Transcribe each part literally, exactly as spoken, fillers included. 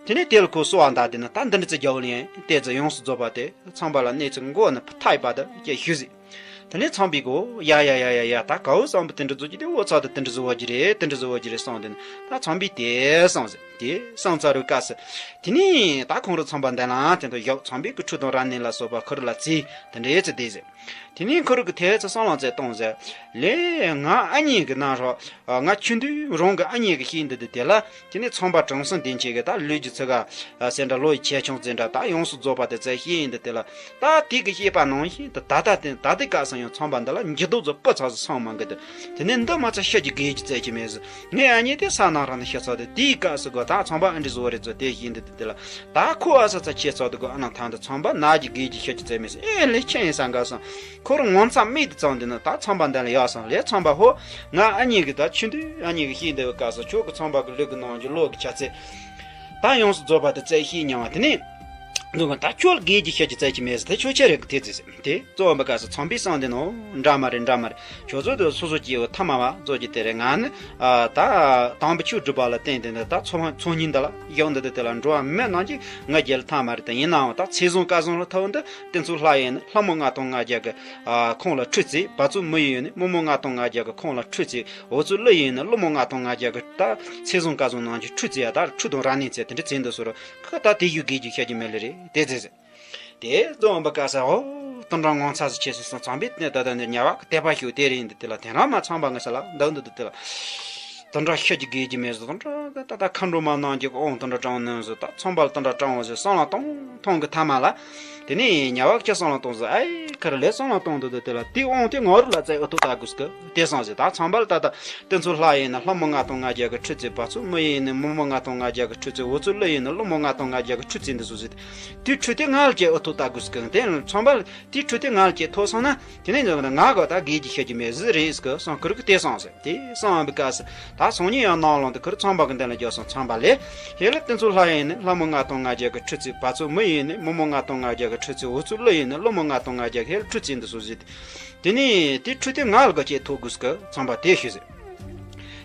དེ་ནས་དེ་ལ་ཁོ་གསོལ་བ་འདེབས་དེ་ནི་ད་འདི་འདྲ་ཚེ་རྒྱལ་བོ་ལ་ཡང་དེ་ཚེ་ཡོངས་སུ་རྫོགས་པ་དེ་ཚངས་པ་ལ་གནས་ཚུལ་མགོ་ནས་མཐའ་ཡས་པ་དེ་ཀྱེ་ཞུས་ཟིག་དེ་ནས་ཚངས་པས་གོ་ཡ་ཡ་ཡ་ཡ་ཡ་ད་གའུ་བསམ་པ་དེ་འདྲ་བཟོ་རྒྱུ་དེ་འོ་ཚ་དེ་དེ་འདྲ་བཟོ་བ་ཅི་རེད། དེ་འདྲ་བཟོ་བ་ཅི་རེད་གསུངས་དེ་ནི་ད་ཚངས་པས་དེ་གསུངས་ཟིག་དེ་གསུངས་ཚར་བའི་སྐབས་སུ། དེ་ནས་ད་ཁོང་རུ་ཚངས་པ་འདི་ལ་དེ་འདྲ་ཡོད་ཚངས་པས་གི་ཁྲུས་དང་ར་ནན་ལ་སོགས་པ་ཁོ་རུ་ལ་བྱིན་དེ་འདྲ་ཡེ་ཚེ་བསྡད་ཟིག་དེ་ནས་ཁོ་རུ་གི་ཐལ་ཚེ་བསམ་ལ་ཚེ་གཏོང་ཟེར། ལས་ང་ཨ་མྱེས་གི་ན་རོ། ང་ཆུང་དུས་རང་གི་ཨ་མྱེས་གི་ཤེས་འདི་དེ་དེ་ལ། དེ་ནས་ཚངས་པ་བྲམ་ཟེ་འདི་ཆེ་གི་ད་ལུས་ཀྱི་ཚིག་ག་ཟེར་འདྲ་ལོ་ཡི་ཆེ་ཆུང་ཟེར་འདྲ་ད་ཡོངས་སུ་རྫོགས་པ་དེ་ཚེ་ཤེས་འདི་དེ་ལ། ད་དེ་གི་ཤེས་པ་ནང་བཞིན་དུ་ད་ལྟ་དེ་ད་དེ་སྐབས་སུ་ཡང་ཚངས་པ་འདི་ལ་འགྱུར་ལྡོག་ཚོ་སྤུ་ཚ་ཟིག་སོང་མ་གི་དེ། དེ་ནས་འདི་མ་ཚད་ཤི་རྒྱུ་རྒས་རྒྱུ་བཙལ་གྱི་མེད་ཟེར། ངའི་ཨ་མྱེས་དེ་ས་ནག་རང་ནས་ཤི་ཚར་དེ་དེའི་སྐབས་སུ་གོ་ད་ཚངས་པ་ཨ་འདྲ་བཟོ་རེད་ཚོ་དེ་ཤེས་འདི་དེ་དེ་ལ། ད་ཁོ་ཨ་ས་ཚ་ཆེ་ཚོ་དེ་གོ་ཨ་ན་ཐང་དུ་ཚངས་པ་ན་རྒྱུ་རྒས་རྒྱུ་ཤི་རྒྱུ་བཙལ་མི་སྲིད་ཨེ་ལས་ཁྱེད་ཡིན་ས་འགའ་སོང་། ཁོ་རང་ངོ་མཚར་རྨིས་དེ་ཙང་དེ་ན་ད་ཚངས་པ་འདི་ལ་ཡག་སོང་ལས་ཚངས་པ་ཧོ། ང་ཨ་མྱེས་གི་ད་ཆུང་དུས་ཨ་མྱེས་གི་ཤེས་འདི་བའི་སྐབས་སུ་ཁྱོད་གི་ཚངས་པ་གི་ལུས་གི་ནང་གི་ལོ་གི་ཆ་ཚད་ད་ཡོངས་སུ་རྫོགས་པ་དེ་བཙལ་ཤེས་མྱོང་བ་དེ་ནས། འདུག་ག་ད་ཁྱོད་ལ་རྒས་རྒྱུ་ཤི་རྒྱུ་བཙལ་གྱི་མེད་ཟེར་དེ་ཁྱོད་ཆ་རེད་གི་དེ་ཚེ་ཟེར་དེ། གཙོ་བོ་འབའ་སྐབས་སུ་ཚངས་པས་གསུངས་དེ་ནོ། འདྲ་མ་རེད་འདྲ་མ་རེད། ཁྱོད་ཚོ་དེ་སོ་སོ་སྐྱེ་བོ་ཐ་མ་བ་ཚོ་གྱི་དེ་རེད། ང་ནི་ཨ་ད་དམ་པའི་ཆོས་སྒྲུབ་པ་ལ་བརྟེན་ཏེ་འདི་ད་ཚོ་ཚོ་གཉིས་འདི་ལ་ཡོང་འདི་དེ་དེ་ལ་འགྲོ་བ་མི་རྣམས་ཀྱིས་ང་རྒྱལ་ཐ་མ་རེད། དེ་ཡིན་ནའང་ད་ཚེ་བཟང་སྐལ་བཟང་ལ་ཐོབ་འདི་དེ་ཚོ་ལྷ་ཡིན་ནི་ལྷ་མོ་ལྔ་སྟོང་ལྔ་བརྒྱ་གི་ཨ་ཁོང་ལ་ཁྲུས་བཙལ། བ་ཚོ་མི་ཡིན་ནི་མི་མོ་ལྔ་སྟོང་ལྔ་བརྒྱ་གི་ཁོང་ལ་ཁྲུས་བཙལ། འོ་ཚོ་ཀླུ་ཡིན་ནི་ཀླུ་མོ་ལྔ་སྟོང་ལྔ་བརྒྱ་གི་ད་ཚེ་བཟང་སྐལ་བཟང་རྣམས་ཀྱིས་ཁྲུས་བཙལ་ཡ་ད་ཁྲུས་དང་ར་ནན་བཙལ་དེ་འདྲ་བཙལ་འདི་སོ་རོ། ཁ་ད་དེ་ཡུལ་རྒས་རྒྱུ་ཤི་རྒྱུ་མེད་ལེ་རེད་དེ་ཟེར་ཟེར། དེ་རྫོང་བ་ག་ས་འོ། དུང་སྒྲ་ངོ་མཚར་ཟིག་ཆེ་སོང་ཚངས་པས་ད་ད་འདི་ཉ་བ་གི་དད་པ་ཤུགས་དེ་རིང་འདི་དེ་ལ་དེ་རང་མ་ཚངས་པ་ངི་ས་ལ་འདི་འདི་འདི་དེ་ལ། དུང་སྒྲ་ཤི་རྒྱུ་རྒས་རྒྱུ་མེད་ཟེར། དུང་སྒྲ་ད་ད་མཁའ་འགྲོ་མ་རྣམས་ཀྱི་ཨོང་དུང་སྒྲ་གྲང་ནོན་ཟེར། ད་ཚངས་པ་ལ་དུང་སྒྲ་གྲང་བ་ཟེར་བསམ་ལ་གཏོང་གཏོང་གི་ཐ་མ་ལ། དེ་ནས་ཉ་བ་གི་བསམ་ལ་གཏོང་ཟེར། ཨའི་ཁར་ལས་བསམ་ལ་གཏོང་འདི་འདི་དེ་ལ་དེ་ཨོང་དེ་ང་རུ་ལ་བཙལ་ཨོ་ཐུག་ད་དགོས་སྐབས་དེ་སོང་ཟེར། ད་ཚངས་པ་ལ་ད་ད། དེ་ཚོ་ལྷ་ཡིན་ན་ལྷ་མོ་ལྔ་སྟོང་ལྔ་བརྒྱ་གི་ཁྲུས་བཙལ། བ་ཚོ་མི་ཡིན་ན་མི་མོ་ལྔ་སྟོང་ལྔ་བརྒྱ་གི་ཁྲུས་བཙལ། འོ་ཚོ་ཀླུ་ཡིན་ན་ཀླུ་མོ་ལྔ་སྟོང་ལྔ་བརྒྱ་གི་ཁྲུས་བཙལ་འདི་སོ་ཟེར། དེ་ཁྲུས་དེ་ང་ལ་ཅེ་ཨོ་ཐོ་ལྟ་དགོས་སྐབས་དེ་ཚངས་པ་ལ་དེ་ཁྲུས་དེ་ང་ལ་ཅེ་ཐོ་སོང་ན་དེ་ནས་ང་ག་ད་རྒས་རྒྱུ་ཤི་རྒྱུ་མེད་ཟི་རེད་སྐབས་སང་ཁུར་གི་དེ་སོང་ཟེར། དེ་སོང་བའི་སྐབས་སུ་ད་སང་ཉིན་ཡང་ནང་ལོང་དུ་ཁུར་ཚངས་པ་གི་མདུན་ལ་འཇོག་སོང་། ཚངས་པ་ལས་དེ་ལ་དེ་ཚོ་ལྷ་ཡིན་ན་ལྷ་མོ་ལྔ་སྟོང་ལྔ་བརྒྱ་གི་ཁྲུས་བཙལ། བ་ཚོ་མི་ཡིན་ན་མི་མོ་ལྔ་སྟོང་ལྔ་བརྒྱ་གི་ཁྲུས་བཙལ། འོ་ཚོ་ཀླུ་ཡིན་ན་ཀླུ་མོ་ལྔ་སྟོང་ལྔ་བརྒྱ་གི་ཁྲུས་བཙལ་འདི་སོ་ཟེར། དེ་ནས་དེ་ཁྲུས་དེ་ང་ལ་ག་ཅེ་ཐོ་དགོས་སྐབས་ཚངས་པ་དེ་ཤོད་ཟེར།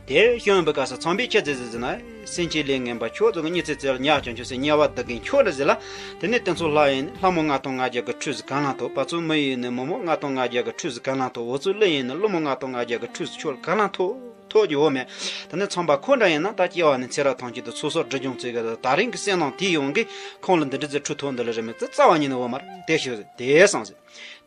དེ་ཤོད་པའི་སྐབས་སུ་ཚངས་པས་ཁྱེད་ཚེ་ཟེར་ཟེར་ན་སེམས་ཅན་ལས་ངན་པ་ཁྱོད་ཚོ་གི་གཉིད་ཚེ་ཚེ་ལ་ཉལ་ཀྱང་ཁྱོད་སེམས་དམྱལ་བ་བདག་གིན་ཁྱོད་རེད་ཟེར་ལ། དེ་ནས་དེ་ཚོ་ལྷ་ཡིན་ལྷ་མོ་ལྔ་སྟོང་ལྔ་བརྒྱ་གི་ཁྲུས་སུ་ག་ལ་ཐོ། བ་ཚོ་མི་ཡིན་ནི་མི་མོ་ལྔ་སྟོང་ལྔ་བརྒྱ་གི་ཁྲུས་སུ་ག་ལ་ཐོ། འོ་ཚོ་ཀླུ་ཡིན་ནི་ཀླུ་མོ་ལྔ་སྟོང་ལྔ་བརྒྱ་གི་ཁྲུས་སུ་ཁྱོད་ག་ལ་ཐོ་ཐོ་གི་འོ་མེད། དེ་ནས་ཚངས་པ་ཁོ་འདྲ་ཡིན་ན་ད་སྐྱེ་བ་ནས་ཚེ་རབས་ཐམས་ཅད་དུ་ཚོགས་བསགས་སྒྲིབ་སྦྱོང་བྱེད་གི་ད་རིང་གི་བསོད་ནམས་དེ་ཡོང་གི་ཁོང་ལ་འདི་འདྲ་ཚེ་ཁྲུས་ཐོ་འདི་ལ་རེ་མེད་ཙི་ཙ་བ་ཉིད་ནི་འོ་མར་དེ་ཤོད་ཟེར་དེ་སོང་ཟེར།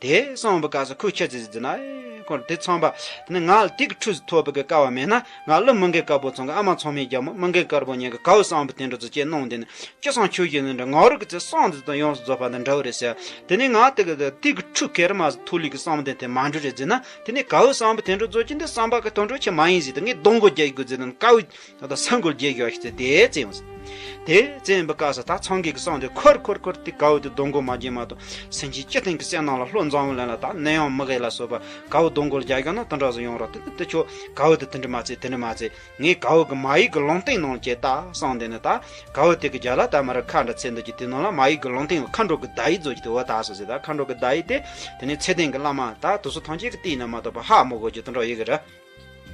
དེ་སོང་བའི་སྐབས་སུ་ཁོས་ཁྱེད་ཚེ་ཟེར་ན་ཁོ་དེ་ཚངས་པ་དེ་ནི་ང་ལ་དེ་གི་ཁྲུས་ཐོབ་པའི་སྐལ་བ་མེད་ན་ང་ཀླུ་མི་འགལ་དཀར་པོ་ཚང་གི་ཨ་མ་ཚང་མའི་རྒྱལ་མོ་མི་འགལ་དཀར་པོ་ཉིད་ཀྱི་གའུ་བསམ་པའི་དེ་འདྲ་ཚོ་སྐྱེ་གནང་དེ་ནི་ཅི་སང་ཆོས་ཀྱི་ནི་འདྲ་ང་རུ་གི་ཚེ་སང་དེ་དང་ཡོངས་སུ་རྫོགས་པ་འདི་འདྲ་བོ་རེད་ཟེར། དེ་ནི་ང་དེ་གི་དེ་གི་ཁྲུས་གེར་མ་ཐོ་ལི་གི་བསམ་པ་དེ་དེ་མ་འགྲུབ་རེད་ཟེར་ན་དེ་ནི་གའུ་བསམ་པའི་དེ་འདྲ་ཚོ་ཅི་འདི་བསམ་པ་གི་དོན་འགྲུབ་ཆེ་མ་ཡིན་ཟེར་དེ་ངས་སྡོང་གོ་རྒྱག་དགོས་ཟེར་ན་གའུ། ད་ལྟ་ས་འགུལ་རྒྱས་ཡོད་ཤི་ཚེ་དེ་བཙན་ཡོང་ཟེར། དེ་བཙན་པའི་སྐབས་སུ་ད་ཚང་གི་གི་སང་དེ་ཁོར་ཁོར་ཁོར་དེ་གའུ་དེ་སྡོང་གོ་མ་རྒྱས་མ་གཏོགས་སེམས་ཅན་སྤྱི་མཐུན་གི་བསོད་ནམས་ལ་བློ་འཛིན་པ་ལེན་ལ་ད་ནད་ཡམས་མི་དགེ་ལ་སོགས་པ་གའུ་སྡོང་གོ་རྒྱག་ཡོང་ན་དེ་འདྲ་ཟིག་ཡོང་རོགས་དེ་དེ་ཁྱོད་གའུ་དེ་དེ་འདྲ་མ་བཙལ་དེ་འདྲ་མ་བཙལ། ངས་གའུ་གི་མ་ཡིག་གི་ལུང་བསྟན་ནང་ལ་བྱས་ད་སང་དེ་ནི་ད་གའུ་དེ་གི་རྒྱ་ལ་ད་མ་ར་ཁ་འདྲ་ཚེ་འདི་གི་དེ་ནང་ལ་མ་ཡིག་གི་ལུང་བསྟན་མཁའ་འགྲོ་གི་བརྡ་ཡིག་བཟོ་གི་དེ་བ་ད་སོ་ཟེར། ད་མཁའ་འགྲོ་གི་བརྡ་ཡིག་དེ་དེ་ནི་ཚེ་བརྟན་གི་བླ་མ་ད་དུ་སུ་ཐམས་ཅད་ཀྱི་སྟེང་ན་མ་གཏོགས་པ་ཧ་མི་གོ་རྒྱུ་དེ་འདྲ་ཡོད་གི་རེད།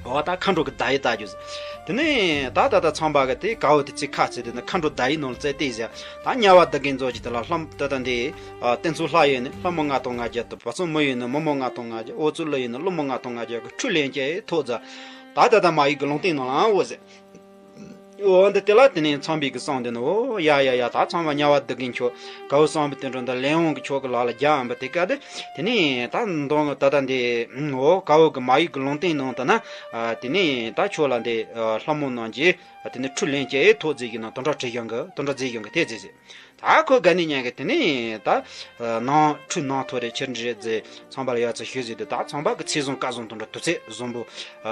འོ་ད་མཁའ་འགྲོ་གི་བརྡ་ཡིག་ལྟ་རྒྱུ་ཟེར། དེ་ནས་ད་ད་ད་ཚངས་པ་གི་དེ་གའུ་དེ་ཚེ་ཁ་ཚེ་དེ་ནི་མཁའ་འགྲོ་བརྡ་ཡིག་ནང་ལ་བཙལ་ཏེ་ཟེར། ད་དམྱལ་བ་བདག་གིན་རྫོགས་ཀྱི་དེ་ལ་ལྷམ་ད་ད་འདི་ཨ་དེ་ཚོ་ལྷ་ཡིན་ནི་ལྷ་མོ་ལྔ་སྟོང་ལྔ་བརྒྱ་དང་བ་ཚོ་མི་ཡིན་ནི་མི་མོ་ལྔ་སྟོང་ལྔ་བརྒྱ་འོ་ཚོ་ལྷ་ཡིན་ནི་ཀླུ་མོ་ལྔ་སྟོང་ལྔ་བརྒྱ་གི་ཁྲུས་ལེན་གྱི་ཐོག་ཟེར། ད་ད་ད་མ་ཡིག་གི་ལུང་བསྟན་ནང་ལ་འོ་ཟེར། འོ་འདི་དེ་ལ་དེ་ནས་ཚངས་པའི་གི་གསུང་དེ་ནི་འོ་ཡ་ཡ་ཡ་ད་ཚངས་པ་དམྱལ་བ་བདག་གིན་ཁྱོད་གའུ་བསམ་པའི་དེ་འགྲོ་འདི་ལེན་འོང་གི་ཁྱོད་གི་ལག་ལ་རྒྱག་ཨམ་པ་དེ་ག་དེ་དེ་ནས་ད་འདོང་ད་ད་འདི་འོ་གའུ་གི་མ་ཡིག་གི་ལུང་བསྟན་ནང་ད་ན་དེ་ནས་ད་ཁྱོད་ལ་འདི་ལྷ་མོ་རྣམས་ཀྱིས་དེ་ནས་ཁྲུས་ལེན་གྱི་ཐོག་མཛད་ཀྱི་ནང་དོན་དག་བྲིས་ཡོང་གི་དོན་དག་མཛད་ཡོང་གི་དེ་མཛད་ཟེར། ད་ཁོ་དགའ་ནི་ཉན་གི་དེ་ནས་ད་ནང་ཁྲུས་ནང་ཐོ་རེ་ཁྱེར་འདྲི་རེད་ཟེར། ཚངས་པ་ལ་ཡ་ཚ་ཞུས་ཟེར་དུས་ད་ཚངས་པ་གི་ཚེ་བཟང་སྐལ་བཟང་དུ་འགྲོ་དུས་ཚེ་བཟང་པོ་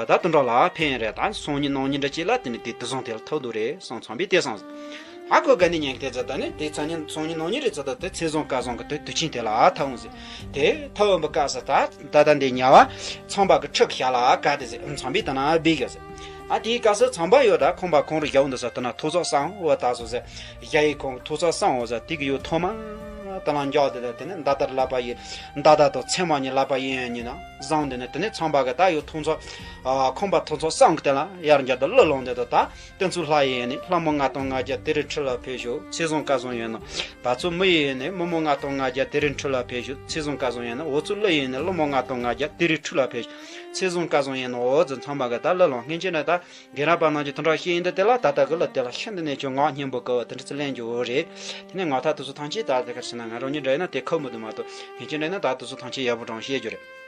ད་དུ་འགྲོ་ལ་ཕན་རེད། ད་སང་ཉིན་གནངས་ཉིན་འདྲ་ཅིག་ལ་དེ་ནས་དེ་དུས་བཟང་དེ་ལ་ཐུག་འདུག་རེད་གསུངས། ཚངས་པས་དེ་གསུངས་ཟེར། ད་ཁོ་དགའ་ནི་ཉན་གི་དེ་ཚ་ད་ནི་དེ་ཚ་ཉིན་སང་ཉིན་གནངས་ཉིན་རེད་ཚ་ད་དེ་ཚེ་བཟང་སྐལ་བཟང་གི་དེ་དུས་ཆེན་དེ་ལ་ཐུག་འོང་ཟེར། དེ་ཐུག་འོང་པའི་སྐབས་སུ་ད་ད་ད་འདི་དམྱལ་བ་ཚངས་པ་གི་ཁྲི་གི་ཞལ་ལ་ག་དེ་ཟེར། ཚངས་པས་ད་ན་སྦས་ཡོད་ཟེར། ཨ་དེའི་སྐབས་སུ་ཚངས་པ་ཡོད་ད་ཁོང་པ་ཁོང་རུ་ཞལ་འདི་ས་ད་ན་ཐོ་ཚོགས་སང་འོ་ད་སོ་ཟེར། ཞལ་ཡི་ཁོང་ཐོ་ཚོགས་སང་འོ་ཟེར་དེ་གི་ཡོད་ཐོག་མ། དེ་ལ་འཇོག་དེ་ལ་དེ་ནས་མདའ་དར་ལག་པ་ཡིན། མདའ་དར་དང་མཚན་མ་གཉིས་ལག་པ་ཡིན་ཡིན་ན་བཟང་དེ་ནས་དེ་ནས་ཚངས་པ་གི་ད་ཡོད་ཐུག་ཚོ། ཁང་པ་ཐུག་ཚོ་བསམ་གི་དེ་ལ་ཡར་འཇོག་དེ་གླུ་ལོང་དེ་དང་ད་སྟོན་ཚུལ་ལྷ་ཡིན་ནི་ལྷ་མོ་ལྔ་སྟོང་ལྔ་བརྒྱ་དེ་རིང་ཁྲི་ལ་ཕེབས་ཤོག་ཚེ་བཟང་བཀའ་བཟང་ཡིན་ནོ། བ་ཚོ་མི་ཡིན་ནི་མི་མོ་ལྔ་སྟོང་ལྔ་བརྒྱ་དེ་རིང་ཁྲི་ལ་ཕེབས་ཤོག་ཚེ་བཟང་བཀའ་བཟང་ཡིན་ནི་འོ་ཚོ་གླུ་ཡིན་ནི་གླུ་མོ་ལྔ་སྟོང་ལྔ་བརྒྱ་དེ་རིང་ཁྲི་ལ་ཕེབས་ཤོག་ཚེ་བཟང་བཀའ་བཟང་ཡིན་ནི་འོ་ཚོ་ཚངས་པ་གི་ད་གླུ་ལོང་སྔན་ཆད་ནས་ད། རྒན་རབས་པ་རྣམས་ཀྱིས་དོན་དག་ཤེས་ཡིན་འདི་དེ་ལ་ད་ལྟ་གི་ལ་དེ་ལ་ཤིན་ཏུ་ནས་ཀྱང་ངག་སྙན་པོ་གི་དེ་འདྲ་ཚེ་ལེན་རྒྱུ་བོ་རེད། དེ་ནས་ངག་ཐག་དུ་སུ་ཐང་ཆེ་ད་དེ་གར་ཕྱིན་ན་ང་རང་ཉིད་འདྲ་ཡིན་ན་དེ་ཁོ་མི་འདུག་མ་གཏོགས་ངེད་ཀྱི་འདྲ་ཡིན་ན་ད་དུ་སུ་ཐང་ཆེ་ཡག་པོ་དྲང་བཤད་རྒྱུ་རེད།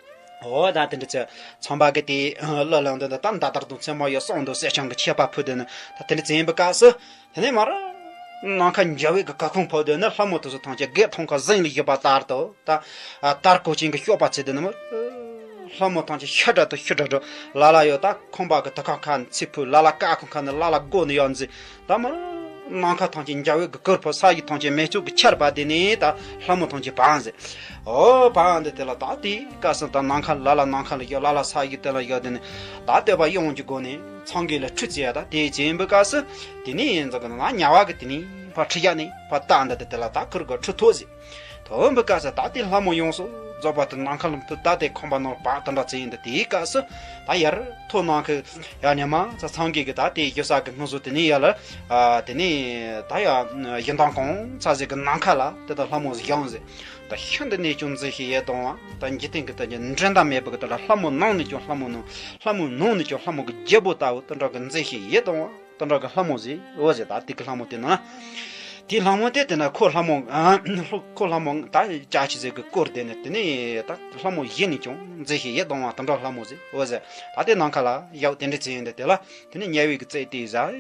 འོ་ད་དེ་འདྲ་ཚེ་ཚངས་པ་གི་དེ་གླུ་ལེན་འདི་ད་མདའ་དར་དང་མཚན་མོ་ཡོད་སོང་འདུག་སེར་ཆང་གི་ཆད་པ་ཕུད་དེ་ནི་ད་དེ་འདྲ་ཚེ་ཡིན་པའི་སྐབས་སུ། དེ་ནས་མར། ནམ་མཁའ་འཇའ་འོད་ཀྱི་གར་ཁང་ཕབ་སྟེ་ནི་ལྷ་མོ་དེ་ཚོ་ཐམས་ཅད་སྒེག་མཐོང་ཁ་ཟིང་ལ་བཞུགས་པ་ལྟར་དུ་ད། དར་གོས་ཅན་གྱི་གཤོག་པ་ཚེ་དེ་ནི་མར། ལྷ་མོ་ཐམས་ཅད་ཤ་དྲག་ཏུ་ཤ་དྲག་དྲག་ལ་ལ་ཡོད་ད་ཁང་པ་གི་དུ་ཁང་ཁ་ནས་ཚིག་ཕུ་ལ་ལ་ཀ་ཁང་ཁ་ནས་ལ་ལ་སྒོ་ནས་ཡར་འཛུལ་ད་མར། ནམ་མཁའ་ཐམས་ཅད་འཇའ་འོད་ཀྱི་གུར་ཕུབ་ས་གཞི་ཐམས་ཅད་མེ་ལྕེ་གི་ཆར་བབས་དེ་ནས་ད་ལྷ་མོ་ཐམས་ཅད་བབས་ཟེར། ཨོ་བབས་འདི་དེ་ལ་ད་དེ་སྐབས་སུ་ད་ནམ་མཁའ་ལ་ལ་ནམ་མཁའ་ལ་ཡོད་ལ་ལ་ས་གཞི་དེ་ལ་ཡོད་དེ་ནས་ད་སྟོད་པ་གཡོན་གྱི་སྒོ་ནས། སངས་རྒྱས་ལ་ཁྲུས་བྱས་ཡ་ད་དེའི་རྗེས་འབུ་སྐབས་སུ། དེ་ནས་ཡིན་ཙང་གི་ན་ཉ་བ་གི་དེ་ནས་ཕར་ཁྲི་བཞག་ནས་ཕར་ལྟ་འདི་དེ་དེ་ལ་ད་ཁུར་གི་ཁྲི་ཐོག་ཟིག་ཐོག་འབུ་སྐབས་སུ་ད་དེ་ལྷ་མོ་ཡོངས་སུ་རྫོགས་པ་དེ་ནམ་མཁའ་ལ་ཕུ་ད་དེ་ཁང་པ་ནང་བག་དེ་འདྲ་ཚེ་ཡིན་ད་དེའི་སྐབས་སུ་ད་ཡར་ཐོག་ནང་གི་ཡ་ཉི་མ་ཚ་སངས་རྒྱས་གི་ད་དེ་གཞུ་ས་གི་སྔོན་སུ་དེ་ནས་ཡ་ལ་དེ་ནས་ད་ཡ་ཡི་དམ་གང་ཚ་ཟིག་གི་ནམ་མཁའ་ལ་དེ་ད་ལྷ་མོ་ཟིག་བཞེངས་ཟིག་ད་ཤིན་ཏུ་ནས་ཀྱང་མཛེས་ཤིང་ཡིད་དུ་འོང་བ། ད་འཇིག་རྟེན་གྱི་ད་ཀྱང་འགྲན་ཟླ་མེད་པ་གི་ད་ལ་ལྷ་མོ་ནང་ནས་ཀྱང་ལྷ་མོ་ནང་། ལྷ་མོ་ནང་ནས་ཀྱང་ལྷ་མོ་གི་རྒྱལ་པོ་ལྟ་བུ་དེ་འདྲ་གི་མཛེས་ཤིང་ཡིད་དུ་འོང་བ། དེ་འདྲ་གི་ལྷ་མོ་ཟེར། འོ་ཟེར་ད་དེ་གི་ལྷ་མོ་དེ་ན། དེ་ལྷ་མོ་དེ་དེ་ན་ཁོ་ལྷ་མོ། ཁོ་ལྷ་མོ་ད་ཅག་ཆི་ཟེར་གི་སྐོར་དེ་ནས་དེ་ནས་ད་ལྷ་མོ་གཞན་ནས་ཀྱང་མཛེས་ཤིང་ཡིད་དུ་འོང་བ་དེ་འདྲ་ལྷ་མོ་ཟེར། འོ་ཟེར་ད་དེ་ནམ་མཁའ་ལ་ཡག་དེ་འདྲ་ཚེ་ཡིན་དེ་དེ་ལ། དེ་ནས་ཉ་བའི་གི་རྩེ་དེ་ཟ།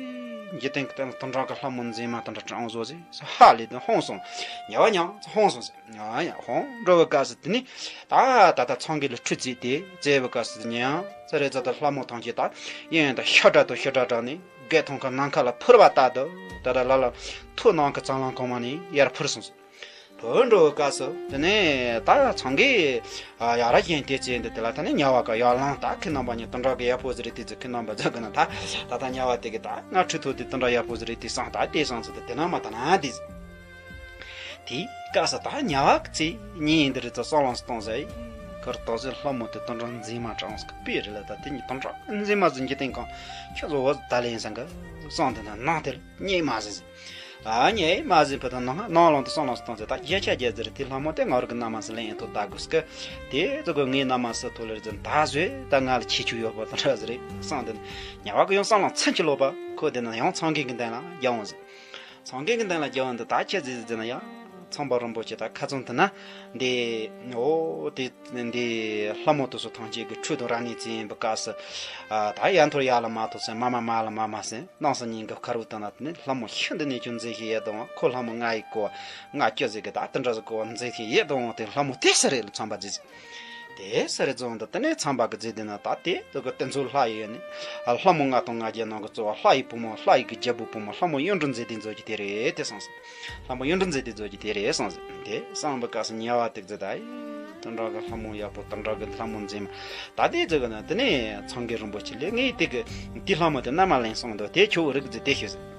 འཇིག་རྟེན་གི་སྟེང་ལ་དེ་འདྲ་གི་ལྷ་མོ་མཛེས་མ་དེ་འདྲ་དྲང་བཟོ་ཟེར་ཧ་ལས་དེ་ཧོང་སོང་། ཉ་བ་ཉང་ཧོང་སོང་ཟེར། ཡང་ཡང་ཧོང་འགྲོ་བའི་སྐབས་སུ་དེ་ནི་ད་ད་ལྟ་ཚང་གི་ལ་ཁྲུས་བརྩིས་ཏེ་བཙལ་བའི་སྐབས་སུ་ཉང་ཚ་རེ་ཚ་ད་ལྷ་མོ་ཐང་ཆེ་ད་ཡིན་ད་ཤ་དྲག་ཏུ་ཤ་དྲག་དྲག་ནི་སྒེག་མཐོང་ཁ་ནམ་མཁའ་ལ་འཕུར་བ་ལྟར་དུ་ད་ད་ལ་ལ་ཐོག་ནང་གི་གཙང་ལང་གོང་མ་ནས་ཡར་འཕུར་སོང་ཟེར། འཕུར་འགྲོ་བའི་སྐབས་སུ་དེ་ནས་ད་ཚང་གི་ཡ་ར་གཞན་དེ་བཙལ་འདི་དེ་ལ་ད་ནི་ཉ་བ་ཀ་ཡར་ལངས་ད་ཁི་རྣམ་པ་ཉིད་དེ་འདྲ་གི་ཡག་པོ་ཟེར་རེད་དེ་ཚོ་ཁི་རྣམ་པ་ཚོ་གི་ན་ད་ད་ད་ཉ་བ་དེ་གི་ད་ང་ཁྲི་ཐོག་དེ་དེ་འདྲ་ཡག་པོ་ཟེར་རེད་དེ་སང་ད་དེ་སང་ཚོ་དེ་དེ་ན་མ་ད་ན་དེ་ཟེར། དེའི་སྐབས་སུ་ད་ཉ་བ་གི་ཚེ་ཉིན་འདི་རེད་ཚོ་སོང་ལ་སྟོང་ཟེར། ཁར་ཏོག་ཟེར་ལྷ་མོ་དེ་དོན་གྲུབ་མཛེས་མ་དྲངས་སྐུ་པི་རེད་ལ་ད་དེ་ཉིད་དོན་གྲུབ་མཛེས་མ་ཟིན་གྱི་སྟེང་གང་ཁྱོད་ཚོ་བ་ད་ལེན་སང་གི་སོང་དེ་ན་ནང་དེར་རྙེད་མ་ཟིན་ཟེར། ཨ་ཉེ་མ་ཟིན་པ་དང་ནང་ནང་ལོང་དུ་སོང་ལ་སྟོང་ཟེར་ད་བརྒྱ་ཆ་བརྒྱ་ཟེར་དེ་ལྷ་མོ་དེ་ང་རུ་གི་ན་མ་ཟིན་ལེན་ཐོ་ད་དགོས་སྐུ་དེ་ཚོ་གི་ངའི་ན་མ་ཟིན་ཐོ་ལེར་ཟིན་ད་བཟོས་ད་ང་ལ་ཁྱེད་ཆུ་ཡོད་པ་དང་འདྲ་ཟེར་རེད་སང་དེ་ན་ཉ་བ་གི་ཡང་སང་ལ་ཚིན་གྱི་ལོ་པ་ཁོ་དེ་ན་ཡང་ཚང་གི་གི་འདན་ལ་རྒྱ་འོང་ཟེར། སངས་རྒྱས་ཀྱི་མདུན་ལ་རྒྱལ་བ་འདི་ད་ཁྱེད་ཟེར་ཟེར་ན་ཡང་ཚངས་པ་རིན་པོ་ཆེ་ད་ཁ་ཚོན་དུ་ན་འདི་འོ་དེ་འདི་ལྷ་མོ་དེ་ཚོ་ཐམས་ཅད་ཀྱི་ཁྲུས་དང་ར་ནི་ཙི་ཡིན་པའི་སྐབས་སུ་ད་ཡ་མཐོར་ཡ་ལ་མ་ཐོ་ཟེར་མ་མ་མ་ལ་མ་མ་ཟེར་སྣང་སེམས་སྙིང་གི་ཁར་བུ་དང་ན་དེ་ནི་ལྷ་མོ་ཤིན་ཏུ་ནས་ཀྱང་མཛེས་ཤིང་ཡིད་དུ་འོང་ཁོ་ལྷ་མོ་ང་ཡི་གོ་ང་སྐྱོ་ཟེར་གི་ད་དེ་འདྲ་ཟེར་གོ་མཛེས་ཤིང་ཡིད་དུ་འོང་དེ་ལྷ་མོ་དེ་ས་རེད་ལ་ཚངས་པ་མཛེས་ཟེར། དེ་ས་རེ་རྫོང་དུ་དེ་ནས་ཚངས་པ་གི་རྫས་དེ་ན་ད་དེ་དུ་གི་དེ་ཚོ་ལྷ་ཡི་ཡོད་ནི། ལྷ་མོ་ལྔ་སྟོང་ལྔ་བརྒྱ་ནང་གི་གཙོ་བོ་ལྷ་ཡི་བུ་མོ་ལྷ་ཡི་གི་རྒྱལ་པོ་བུ་མོ་ལྷ་མོ་གཡུང་དྲུང་མཛེས་དེ་མཛོད་ཀྱི་དེ་རེད་དེ་སོང་ཟེར། ལྷ་མོ་གཡུང་དྲུང་མཛེས་དེ་མཛོད་ཀྱི་དེ་རེད་སོང་ཟེར། དེ་སོང་བའི་སྐབས་སུ་ཉེ་བ་དེ་ཚོ་ད་ཡི་དེ་འདྲ་གི་ལྷ་མོ་ཡག་པོ་དེ་འདྲ་གི་ལྷ་མོ་མཛེས་མ་ད་དེ་ཚོ་གི་ན་དེ་ནས་ཚངས་རྒྱས་རིན་པོ་ཆེ་ལས་ངས་དེ་གི་དེ་ལྷ་མོ་དེ་མནའ་མ་ལེན་སོང་འདུག་དེ་ཁྱོད་རིག་རྫས་དེ་ཤེས་ཟེར།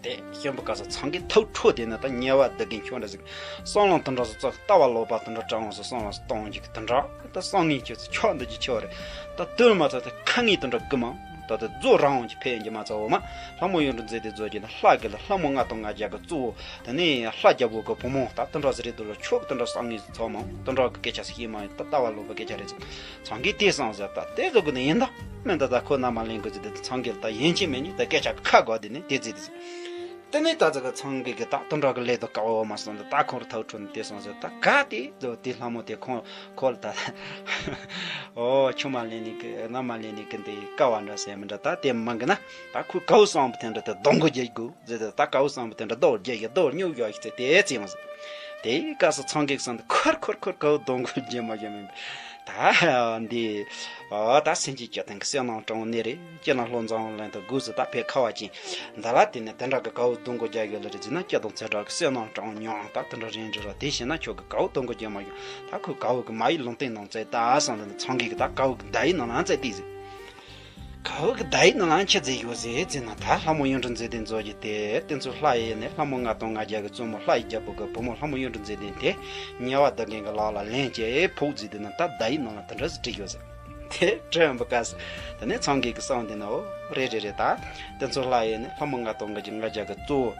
དེ་ཤེས་པའི་སྐབས་སུ་ཚང་གི་ཐག་འཕྲོ་དེ་ནི་ད་ཉེ་བ་བདུད་ཀྱི་ཁྱོད་འདྲ་ཟིག་བསམ་བློ་དེ་འདྲ་ཟིག་ཙག་ལྟ་བ་ལོག་པ་དེ་འདྲ་དྲང་བ་སུ་བསམ་བློ་གཏོང་རྒྱུ་གི་དེ་འདྲ་ད་བསམ་ངན་ཁྱོད་ཚོ་ཆོག་འདི་ཀྱི་ཆོག་རེད། ད་དོན་མ་ཚོ་དེ་ཁ་ངན་དེ་འདྲ་གི་མང་ད་དེ་རྫོགས་རང་དབང་གི་ཕན་གྱི་མ་ཚ་འོ་མ་ལྷ་མོ་གཡུང་དྲུང་མཛེས་དེ་རྫོགས་ཀྱི་ན་ལྷ་གི་ལ་ལྷ་མོ་ལྔ་སྟོང་ལྔ་བརྒྱ་གི་གཙོ་བོ་དེ་ནས་ལྷ་རྒྱལ་པོ་གི་བུ་མོ་ད་དེ་འདྲ་ཟིག་རེད་འདུག་ལ་ཆོག་གི་དེ་འདྲ་བསམ་ངན་ཚོ་མང་དེ་འདྲ་གི་སྐད་ཆ་ཟིག་ཤེས་མ་ཡིན་ད་ལྟ་བ་ལོག་པའི་སྐད་ཆ་རེད་ཟིག་ཚང་གིས་དེ་བསམ་ཟེར་ད་དེ་ཟོ་གི་ནི་ཡིན་ད་མིན་ད་ད་ཁོ་ན་མ་ལེན་དགོས་ཟེར་དེ་ཚང་གིས་ད་ཡིན་གཅིག་མིན་གཉིས་ད་སྐད་ཆ་ཁ་གོ་དེ་ནི་དེ་ཟེར་དེ་ཟེར། དེ་ནི་ད་ཟོ་གི་ཚང་གིས་གི་ད་དུ་འགྲོ་གི་ལས་དོ་དཀའ་བ་མ་སོང་ད་ད་ཁོར་ཐག་ཁྲོ་ནི་དེ་སོང་ཟེར་ད་ག་དེ་ཟོ་དེ་ལྷ་མོ་དེ་ཁོང་ཁོ་ལ་ད་ཨོ་ཆུ་མ་ལེན་ནི་གི་ན་མ་ལེན་ནི་གི་འདི་དཀའ་བ་འདྲ་ཟེར་མི་འདྲ་ད་དེ་མང་གི་ན་ད་ཁོས་དཀའ་བ་སོང་བ་དེ་འདྲ་ད་སྡོང་གི་རྒྱལ་དགོས། ཟེར་ཏེ་ད་དཀའ་བོ་བསམ་པ་དེ་འདྲ་རྡོ་རྒྱ་ཡི་རྡོ་སྨྱུག་ཡོ་ཞིག་ཚེ་དེ་ཙིང་བ་ཟེར། དེའི་སྐབས་སུ་ཚང་གེགས་སམ་དེ་ཁུར་ཁུར་ཁུར་དཀའ་བོ་སྡོང་གུ་རྒྱ་མ་རྒྱ་མིན་པ། ད་འདི་ཨ་ད་སེམས་ཅན་སྐྱོ་དང་གི་སེམས་ནང་དྲང་བོ་ནི་རེད་ཅེ་ན་ལྷོ་འཛམ་བུ་གླིང་དུ་དགོས་སུ་ད་ཕེ་ཁ་བ་ཅན་འདི་ལ་དེ་ནས་དེ་འདྲ་གི་དཀའ་བོ་སྡོང་གུ་རྒྱ་ཡོད་ལ་རེད་ཟེར་ན་སྐྱོ་དང་ཚེ་དྲག་གི་སེམས་ནང་དྲང་བོ་མྱོང་ད་དེ་འདྲ་རིན་འདྲི་ར་དེ་བྱས་ན་ཁྱོད་གི་དཀའ་བོ་སྡོང་གུ་རྒྱ་མ་ཡོང་ད་ཁོས་དཀའ་བོ་གི་མ་ཡི་ལུང་བསྟན་ནང་ཚེ་ད་སམ་དེ་ནི་ཚང་གེགས་གི་ད་དཀའ་བོ་གི་ད་ཡི་ནང་ན་ཚེ་དེ་ཟེར། ག་བོ་གི་ད་ཡིག་ནང་ལ་ཆི་ཟིག་ཡོད་ཟེར་ཟེར་ན། ད་ལྷ་མོ་གཡུ་འབྲུག་མཛེས་ལྡན་མཛོད་ཀྱི་དེ་དེ་ཚོ་ལྷ་ཡི་ནས་ལྷ་མོ་ལྔ་སྟོང་ལྔ་བརྒྱ་གི་གཙོ་མོ་ལྷ་ཡི་རྒྱལ་པོ་གི་བུ་མོ་ལྷ་མོ་གཡུ་འབྲུག་མཛེས་ལྡན་དེ་དམྱལ་བ་བདག་རྐྱེན་གྱི་ལག་ལ་ལན་བྱས་ཕོག་ཟེར་དེ་ན། ད་ད་ཡིག་ནང་ལ་དེ་འདྲ་ཟིག་བྲིས་ཡོད་ཟེར། དེ་བྲིས་འབུ་ཀ་ཟེར། དེ་ནས་ཚང་གི་གི་གསང་དེ་ན། འོ་རེད་རེད་རེད། ད་དེ་ཚོ་ལྷ་ཡི་ནས་ལྷ་མོ་ལྔ་སྟོང་ལྔ་བརྒྱ་གི་གཙོ་བོ།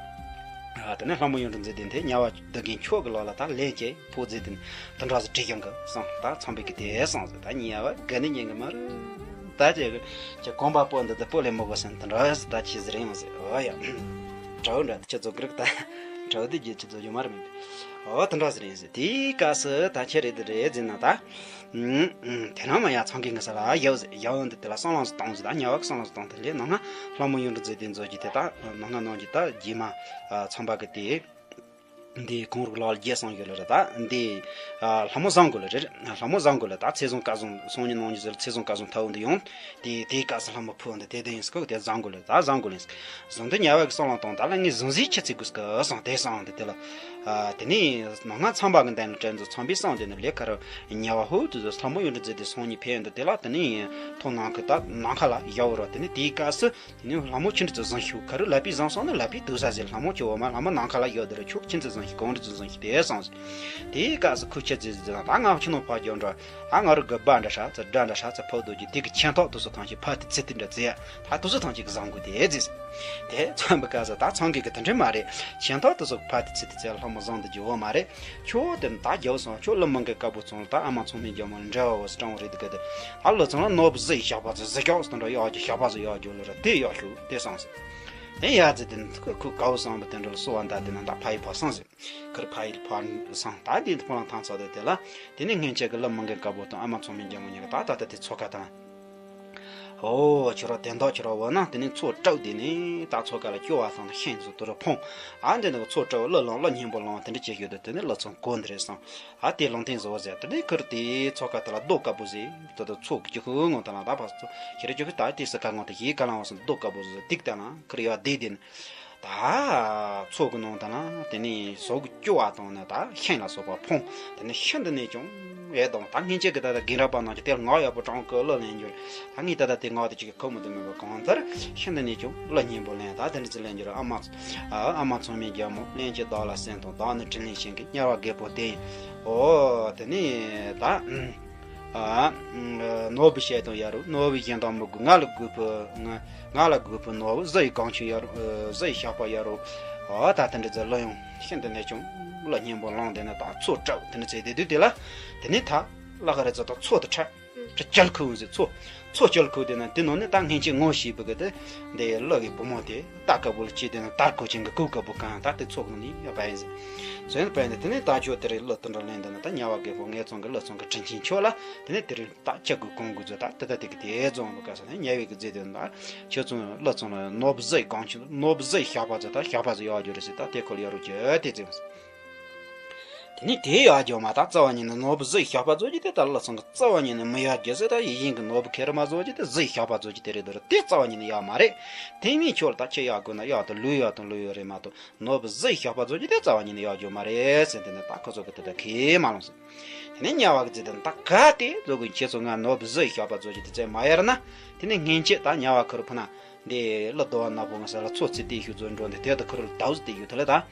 ཨ་དེ་ནས་ལྷ་མོ་གཡུ་འབྲུག་མཛེས་ལྡན་དེ་དམྱལ་བ་བདག་རྐྱེན་མཆོག་གི་ལག་ལ་ད་ལན་བྱས་ཕོག་ཟེར་དེ་ན། དེ་འདྲ་ཟིག་བྲིས་ཀྱང་གི་སོང་། ད་ཚང་པའི་གི་དེ་སོང་ཟེར། ད་དམྱལ་བ་དགའ་ནི་ཉན་གི་མ་རེད། ད་ཅེ་གི་ཅེ་གོམ་པ་སྤོ་འདི་དེ་སྤོ་ལེ་མོ་གོ་སེན། དེ་འདྲ་ཟིག་ད་ཆི་ཟིག་རེད་ཡོང་ཟེར། འོ་ཡ། དྲའུ་འདྲ་དེ་ཆི་ཚོ་གི་རིགས་ད། དྲའུ་དེ་རྒྱུ་ཆི་ཚོ་ཡོད་མ་རེད་མིན་པས། འོ་དེ་འདྲ་ཟིག་རེད་ཟེར། དེའི་སྐབས་སུ་ད་ཁྱེད་རེད་དེ་རེད་ཟེར་ན་ད། ཨུམ་ཨུམ། དེ་རང་མ་ཡ་ཚང་གི་ངི་ས་ལ་ཡོད་ཟེར། ཡོད་འདི་དེ་ལ་སང་ལངས་སུ་གཏོང་ཟེར། ད་དམྱལ་བ་གི་སང་ལངས་སུ་གཏོང་དེ་ལས་ནང་ང་ལྷ་མོ་གཡུ་འབྲུག་མཛེས་ལྡན་མཛོད་ཀྱི་དེ་ད་ནང་ང་ནང་གི་ད་རྗེས་མ་ཚངས་པ་གི་དེ། འདི་གོང་རུ་ལ་རྒྱས་སོང་ཡོད་ལ་རེད། ད་འདི་ལྷ་མོ་བཟང་དགོས་ལ་རེད། ལྷ་མོ་བཟང་དགོས་ལ་ད་ཚེ་བཟང་བཀའ་བཟང་སང་ཉིན་གནངས་ཉིན་ཟེར་ཚེ་བཟང་བཀའ་བཟང་ཐའོ་འདི་ཡོང་། དེ་དེའི་སྐབས་སུ་ལྷ་མོ་ཕུ་འདི་དེ་དེ་ཡིན་སྐོ་དེ་བཟང་དགོས་ལ་ད་བཟང་དགོས་ལ་ཡིན། བཟང་དུ་དམྱལ་བ་གི་སང་ལངས་གཏོང་ད་ལ་ངས་བཟང་ཟིག་ཆི་ཚིག་དགོས་སྐོ་སང་དེ་སང་འདི་དེ་ལ། དེ་ནས་ནང་ང་ཚངས་པ་གི་འདན་ལ་དྲན་ཚོ་ཚངས་པའི་སང་དེ་ནི་ལས་ཁ་རུ་དམྱལ་བ་ཧུ་དུ་ལྷ་མོ་གཡུ་འབྲུག་མཛེས་ལྡན་སང་ཉིན་ཕེབས་འདི་དེ་ལ་དེ་ནས་ཐོག་ནང་གི་ད་ནམ་མཁའ་ལ་ཡལ་བ་རོ། དེ་ནས་དེའི་སྐབས་སུ། དེ་ནས་ལྷ་མོ་ཆུ་འདྲི་ཚོ་བཟང་ཤོས་ཁ་རུ་ལ་པའི་བཟང་སོང་ན་ལ་པའི་དུ་ས་ཟེར། ལྷ་མོ་ཁྱོད་འོ་མ་ལྷ་མོ་ནམ་མཁའ་ལ་ཡོད་དེ་རུ་ཁྱོད་ཆུ་འདྲི་བཟང་ཤོས་གང་འདྲི་ཚོ་བཟང་ཤོས་དེ་སོང་ཟེར། དེའི་སྐབས་སུ་ཁོ་ཆི་ཟེར་ཟེར་ན། ད་ང་ཆུ་ནང་ཕར་རྒྱབ་འགྲོ། ཨ་ང་རུ་གི་སྦྲ་འདྲ་ཤ་ཚ་སྦྲ་འདྲ་ཤ་ཚ་ཕབ་འདུག་གི་དེ་གི་ཆེན་ཐོག་དུ་སོ་ཐང་ཞིག་ཕ་དེ་ཚེ་དེ་འདྲ་ཚེ་ཡ་ད་དུ་སོ་ཐང་ཞིག་གི་བཟང་གོ་དེ་ཟེར། དེ་ཚང་པའི་སྐབས་སུ་ད་ཚང་གི་གི་དེ་འདྲ་མ་རེད། ཆེན་ཐོག་དུ་སོ་ཕ་དེ་ཚེ་དེ་ཚེ་ལྷ་མོ་བཟང་དུ་རྒྱུ་འོ་མ་རེད། ཁྱོད་དེ་ད་རྒྱལ་སོང་། ཁྱོད་ཀླུ་མང་གི་དཀར་པོ་ཚང་ད་ཨ་མ་ཚང་མའི་རྒྱལ་མོ་འདྲ་བོ་སི་སྤྲང་བོ་རེད་དེ་གི་དེ། ཨ་ལོ་ཚང་ལ་ནོར་བུ་གཟི་ཡི་ཞགས་པ་ཚོ་གཟི་ཞགས་སུ་འདྲ་གཡོག་རྒྱུ་ཞགས་པ་ཚོ་གཡོག་རྒྱུ་ལོ་ར་དེ་གཡོག་ཤུག་དེ་སོང་ཟེར། དེ་ཡ་ཚེ་དེ་ཁོ་ཁོ་དགའ་བོ་སོང་བ་དེ་འདྲ་ལ་གསོལ་བ་འདེབས་དེ་ན་ད་ཕ་ཡི་ཕ་སོང་ཟེར། ཁིར་ཕ་ཡི་ཕ་སོང་ད་དེ་ཕོ་ལང་ཐང་ཚོ་དེ་དེ་ལ། དེ་ནས་སྔན་ཆད་གི་ཀླུ་མང་གི་དཀར་པོ་དང་ཨ་མ་ཚང་མའི་རྒྱལ་མོ་གཉིས་ཀ་ད་ད་ད་དེ་ཚོ་ཁ་དང་། ཨོ་ཁྱོད་ར་དེ་འདོག་ཁྱོད་ར་འོ་ན་དེ་ནས་མཚོ་དྲག་དེ་ནས་ད་མཚོ་ཁ་ལ་སྐྱོ་བ་སང་ན་ཤིང་ཚོ་དུ་རུ་འཕོང་། ཨ་འདི་ནི་མཚོ་དྲག་གླུ་ལངས་གླུ་སྙན་པོ་ལངས་དེ་འདྲ་བྱེད་ཤོད་དུ་དེ་ནས་ཀླུ་ཚང་གོ་འདི་རེད་སོང་། ཨ་དེ་ལུང་བསྟན་བཟོ་བ་ཟེར། དེ་ནས་ཁིར་དེ་མཚོ་ཁ་དེ་ལ་རྡོ་དཀར་པོ་ཟེར་དེ་དུ་མཚོ་གི་ཁུ་ངོ་དེ་ལ་ད་ཕ་ཚོ་ཁྱེད་ར་ཁྱོད་ཁི་ད་དེ་སི་ཁ་ངོ་དེ་ཡིག་ག་ལང་བ་སོང་རྡོ་དཀར་པོ་ཟེར་ཏིག་ད་ལང་ཁིར་ཡོད་དེ་དེ་ནས། ད་མཚོ་གི་ནང་དུ་ན་དེ་ནས་ཟོག་གི་སྐྱོ་བ་དང་ནི་ད་ཤིང་ལ་སོགས་པ་འཕོང་། དེ་ནས་ཤིན་ཏུ་ནས་ཀྱང་ཡས་དང་ད་སྔན་ཆད་ཀྱི་ད་ལྟ་རྒན་རབས་པ་རྣམས་ཀྱི་དེར་ངག་ཡག་པོ་དྲང་གི་གླུ་ལེན་རྒྱུར། ད་ངས་ད་ལྟ་དེ་ངག་དེ་ཅིག་གི་ཁོ་མོ་དེ་མེད་པ་གང་ལྟར་ཤིན་ཏུ་ནས་ཀྱང་གླུ་སྙན་པོ་ལེན། ད་དེ་འདྲ་ཅིག་ལེན་རྒྱུར་ཨ་མ་ཨ་མ་ཚང་མའི་རྒྱལ་མོ་གླེན་གྱི་བདག་ལ་གསན་དང་བདག་ནི་དྲིན་ལན་ཤེས་ཀྱི་དམྱལ་བ་རྒད་པོ་བསྟེན། ཨོ་དེ་ནས་ད། ཨ། ནོར་བུ་བཤད་དང་ཡ་རུ་ནོར་བུ་གཞན་དང་མི་དགོས། ང་ལ་དགོས་པའི་ང་ང་ལ་དགོས་པའི་ནོར་བུ་གཟི་ཡི་གང་ཆུང་ཡ་རུ་གཟི་ཡི་ཞགས་པ་ཡ་རུ། ཨོ་ད་དེ་འདྲ་ཚེ་གླུ་ཡང་ཤིན་ཏུ་ནས་ཀྱང་གླུ་སྙན་པོ་ལངས་དེ་ནས་ད་མཚོ་དྲག་དེ་འདྲ་ཚེ་དེ་དུས་དེ་ལ་དེ་ནས་ད་གླུ་ག་རེ་ཚོ་ད་མཚོ་དེ་ཁྲ་ཁྲ་སྐྱིལ་ཁུག་ཟེར། མཚོ་མཚོ་སྐྱིལ་ཁུག་དེ་ན་དེ་ནང་ནས་ད་སྔན་ཆད་ངོ་ཤེས་པའི་གི་དེ་འདི་གླུ་གི་བུ་མོ་དེ། རྟ་དཀར་པོ་ལ་ཅི་དེ་ན་དར་གོ་ཅན་གྱི་གོས་དཀར་པོ་གང་ད་དེ་ཚོགས་ནི་ཡ་བ་ཡིན་ཟེར། ཚོན་པ་ཡིན་དེ་ནས་ད་ཆོས་དེ་རིང་གླུ་དེ་འདྲ་ལེན་དེ་ན་ད་དམྱལ་བ་རྒད་པོ་ངེད་ཚང་གི་ཀླུ་ཚང་གི་དྲིན་ཆེན་ཆོས་ལ་དེ་ནས་དེ་རིང་ད་ཅི་དགོས་གང་དགོས་ཚོ་ད་དེ་ད་དེ་གི་དེ་རྫོང་བ་ག་ས་ནས་དམྱལ་བའི་གི་རྫས་དེ་ན་ཁྱོད་ཚང་ཀླུ་ཚང་ལ་ནོར་བུ་གཟི་གང་ཆུང་ནོར་བུ་གཟི་ཞགས་པ་ཚོ་ད་ཞགས་པ་ཚོ་ཡག་རྒྱུ་རེད་ཟེར། ད་དེ་ཁོ་ལ་ཡག་རུ་གྱི་དེ་ཚེ། དེ་ནས་དེ་ཡག་རྒྱུ་མ་ད་རྩ་བ་ཉིད་ནས་ནོར་བུ་གཟི་ཞགས་པ་ཚོ་གྱི་དེ་ད་ཀླུ་ཚང་གི་རྩ་བ་ཉིད་ནས་མི་ཡག་རྒྱུ་ཟེར། ད་ཡིད་བཞིན་གི་ནོར་བུ་ཁེར་མ་ཚོ་གྱི་དེ་གཟི་ཞགས་པ་ཚོ་གྱི་དེ་རེད་དོ་རེད། དེ་རྩ་བ་ཉིད་ནས་ཡག་མ་རེད། དེ་མིན་ཁྱོད་ལ་ད་ཁྱེད་ཡག་དགོས་ན་ཡག་དང་ལུས་ཡག་དང་ལུས་ཡོད་རེད་མ་གཏོགས། ནོར་བུ་གཟི་ཞགས་པ་ཚོ་གྱི་དེ་རྩ་བ་ཉིད་ནས་ཡག་རྒྱུ་མ་རེད་ཟེར། དེ་ནས་ད་ཁོ་ཚོ་གི་དེ་ད་ཁས་མ་ལོངས་ཟེར། དེ་ནས་དམྱལ་བ་གི་རྫས་དེ་ད་ག་དེ་ཚོ་གི་ཁྱེད་ཚོ་ང་ནོར་བུ་གཟི་ཞགས་པ་ཚོ་གྱི་དེ་རྩ་མ་ཡར་ན། དེ་ནས་སྔན་ཆད་ད་དམྱལ་བ་ཁུར་ཕུ་ན། འདི་གླུ་བདོ་བ་ནག་པོ་ང་ས་ལ་མཚོ་ཚི་དེ་ཤུ་ཚོ་འགྲོ་འདི་དེ་ད་ཁུར་ལ་དའུ་ཟི་དེ་ཡོད་དེ་ལ་ད།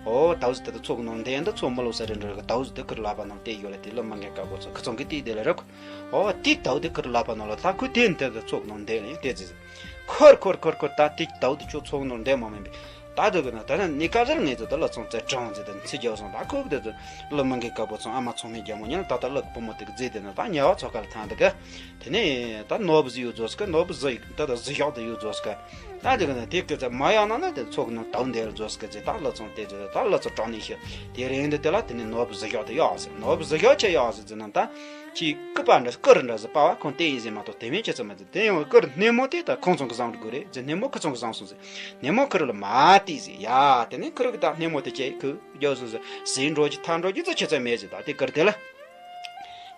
ཨོ་དའུ་ཟི་དེ་ད་མཚོ་གི་ནང་འདི་འདི་མཚོ་མི་ལོ་ས་རེ་འགྲོ་གི་དའུ་ཟི་དེ་ཁུར་ལ་པ་ནང་དེ་ཡོད་ལ་དེ་གླུ་མ་འགན་དཀར་པོ་ཚོ་ཁུ་ཚོང་གི་དེ་དེ་ལ་རེ་ཁུ། ཨོ་དེ་དའུ་དེ་ཁུར་ལ་པ་ནང་ལ་ད་ཁུ་དེ་འདི་ད་མཚོ་གི་ནང་འདི་ལ་དེ་ཟི། ཁོར་ཁོར་ཁོར་ཁོར་ད་དེ་དའུ་དེ་ཁྱོད་མཚོ་གི་ནང་འདི་མ་མིན་པས། ད་དུ་གི་ན་ད་ནི་ནི་ཀ་ཟེར་ངེས་ཚོ་ད་ལ་ཚོང་རྩེ་གྲང་ཟེར་ད་ཚི་རྒྱག་སོང་། ད་ཁོ་གི་དེ་ཚོ་གླུ་མ་འགན་དཀར་པོ་ཚོ་ཨ་མ་ཚོང་མི་རྒྱ་མོ་ཉིན་ད་ད་གླུ་བུ་མོ་དེ་གི་རྫས་དེ་ན་ད་དམྱལ་བ་ཚོ་ག་ལ་ཐང་དེ་གི། དེ་ནས་ད་ནོར་བུ་གཟི་ཡོད་རྫོགས་སྐད་ནོར་བུ་གཟི་ཡིག་ད་ད་གཟི་ཞགས་དེ་ཡོད་རྫོགས་སྐད། ད་དེ་གི་ན་དེ་སྐད་ཚ་མ་ཡག་ན་ན་དེ་ཚོགས་ནང་དའུ་འདེ་ལ་རྫོགས་སྐད་ཅེས་ད་ལ་ཚོང་དེ་ཚོ་ད་ལ་ཚོ་དྲང་ནས་ཤི། དེ་རིང་འདི་དེ་ལ་དེ་ནས་ནོར་བུ་གཟི་ཞགས་དེ་ཡག་ཟེར། ནོར་བུ་གཟི་ཞགས་ཆེ་ཡག་ཟེར་ཟེར་ན་ད་ཅི་སྐུ་པ་འདྲ་སྐུ་རུ་འདྲ་ཟེར་པ་བ་ཁོང་དེ་ཡིན་ཟེར་མ་གཏོགས་དེ་མིན་ཆེ་ཚོ་མ་ཟེར། དེ་ཡང་སྐུ་རུ་སྣེ་མོ་དེ་ད་ཁོང་ཚོང་གི་བཟང་རུ་དགོས་རེད་ཟེར། སྣེ་མོ་ཁུ་ཚོང་གི་བཟང་སོང་ཟེར། སྣེ་མོ་ཁུ་རུ་ལ་མ་བལྟས་ཟེར། ཡ་དེ་ནས་ཁུ་རུ་གི་ད་སྣེ་མོ་དེ་ཆེ་ཁུ་རྒྱག་སོང་ཟེར། ཟེར་འགྲོ་ཅི་ཐ་འགྲོ་ཅི་ཚོ་ཆེ་ཚོ་མེད་ཟེར། ད་དེ་སྐུ་རུ་དེ་ལ།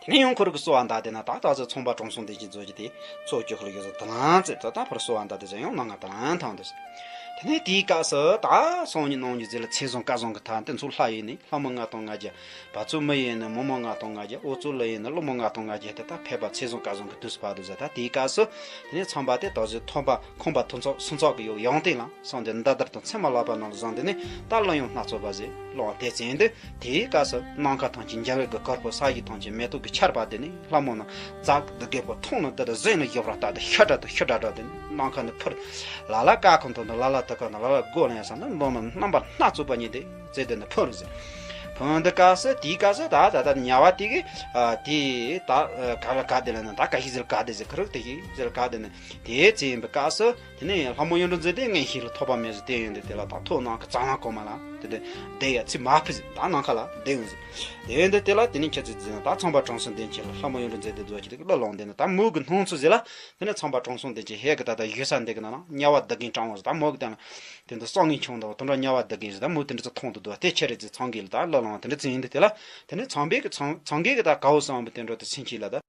དེ་ནས་ཡང་ཁོ་རང་གི་གསོལ་བ་འདེབས་དེ་ན་ད་ད་ཟེར་ཚོང་པ་གྲོང་སོང་དེ་བཞིན་ཚོ་གྱི་དེ་ཚོགས་ཀྱི་ཁོ་ལ་ཡོད་ཟེར་དང་ཙེ་ད་ད་ཕར་གསོལ་བ་འདེབས་དེ་ཟེར་ཡང་ནང་ང་དང་ཐང་དུ་ཟེར། དེ་ནས་དེའི་སྐབས་སུ་ད་སང་ཉིན་གནངས་ཉིན་ཟེར་ལ་ཚེས་བཟང་སྐར་བཟང་གི་མཐའ་དེ་ཚོ་ལྷ་ཡིན་ནི་ལྷ་མོ་ལྔ་སྟོང་ལྔ་བརྒྱ། བ་ཚོ་མི་ཡིན་ནི་མི་མོ་ལྔ་སྟོང་ལྔ་བརྒྱ། འུ་ཚོ་ལུ་ཡིན་ནི་ཀླུ་མོ་ལྔ་སྟོང་ལྔ་བརྒྱ་དེ་ད་ཕེབས་པ་ཚེས་བཟང་སྐར་བཟང་གི་དུས་སུ་བབས་འདུག་ཟེར། ད་དེའི་སྐབས་སུ་དེ་ནས་ཚངས་པ་དེ་ད་གཟོད་ཐོན་པ་ཁང་པ་ཐོན་ཚོགས་སུ་ཚོགས་ཀྱི་ཡོད་ཡང་སྟེང་ལ་སོང་སྟེ་འདི་ལྟར་དུ་མཚན་མ་ལག་པ་ནང་ལ་བཟུང་སྟེ་ནི་ད་གླུ་དབྱངས་སྣ་ཚོགས་པ་ཟེར་གླུ་དབྱངས་དེ་བྱས་འདུག་དེའི་སྐབས་སུ་ནམ་མཁའ་ཐམས་ཅད་འཇའ་འོད་ཀྱི་གར་པོ་ས་གཞི་ཐམས་ཅད་མེ་ཏོག་གི་ཆར་པ་དེ་ནི་ལྷ་མོ་རྣམས་ཛ་དུ་རྒད་པོ་མཐོང་ནས་དེ་ལ་གཟིགས་ནས་ཡོབ་ར་ལྟ་དེ་ཤ་དྲག་ཏུ་ཤ་དྲག་དྲག་དེ་ནི་ནམ་མཁའ་ནས་འཕུར། ལ་ལ་ཀ་ཁོང་དུ་འདུག་ལ་ལ་དུ་ཁ་འདུག་ལ་ལ་སྒོ་ལ་ཡང་ས་འདུག་མདོ་ནི་རྣམ་པ་སྣ་ཚོགས་པ་ཉིད་དེ་ཟེར་དེ་ནི་འཕུར་ཟེར། འཕུར་འདི་སྐབས་སུ་དེའི་སྐབས་སུ་ད་ད་ད་ཉ་བ་དེ་གི་ཨ་དེ་ད་ཨ་ག་ལ་ག་དེ་ལ་ནི་ད་ག་ཤི་ཟེར་ག་དེ་ཟེར་ཁ་རུག་དེ་ཤི་ཟེར་ག་དེ་ནི་དེའི་ཚེ་ཡིན་པའི་སྐབས་སུ། དེ་ནས་ལྷ་མོ་གཡུ་འབྲུག་མཛེས་ལྡན་མངོན་ཤེས་ལ་ཐོགས་པ་མེད་ཟེར་དེ་ཡོང་དུས་དེ་ལ་ད་ཐོག་ནང་གི་གཙང་ལ་གོ་མ་ལ་དེ་དེ་བསྡད་ཡ་ཚིག་མ་ཕུད་ཟེར་ད་ནང་ཁ་ལ་བསྡད་ཡོང་ཟེར། དེ་ཡོང་དུས་དེ་ལ་དེ་ནས་ཁྱེད་ཚོས་ཟེར་ན་ད་ཚངས་པ་དྲང་སྲོང་བདེན་བཞི་ལ་ལྷ་མོ་གཡུ་འབྲུག་མཛེས་ལྡན་རྫོགས་ཀྱི་དེ་གླུ་ལོང་དེ་ནི་ད་མོ་གི་སྣང་ཚུལ་ཟེར་ལ་དེ་ནས་ཚངས་པ་དྲང་སྲོང་བདེན་བཞི་ཧེ་གི་ད་ད་ཡུལ་ས་འདི་གི་ནང་ན་དམྱལ་བ་བདུད་ཀྱི་འཕྲང་བ་ཟེར་ད་མོ་གི་དེ་ལ་དེ་འདི་སང་ངེ་ཆུང་ད་བ་དོན་འགྲོ་དམྱལ་བ་བདུད་ཀྱི་ཟེར་ད་མོ་དེ་འདྲ་ཚོ་མཐོང་དུ་འདུག་བ་དེ་ཁྱེད་རེ་ཟེར་ཚང་གི་ལ་ད་གླུ་ལོང་དེ་འདྲ་ཚིག་ཡིན་དུས་དེ་ལ་དེ་ནས་ཚངས་པའི་གི་ཚངས་ཚངས་གི་གི་ད་གའུ་སང་བའི་དེ་འགྲོ་དེ་ཚིན་ཆི་ལ་ད།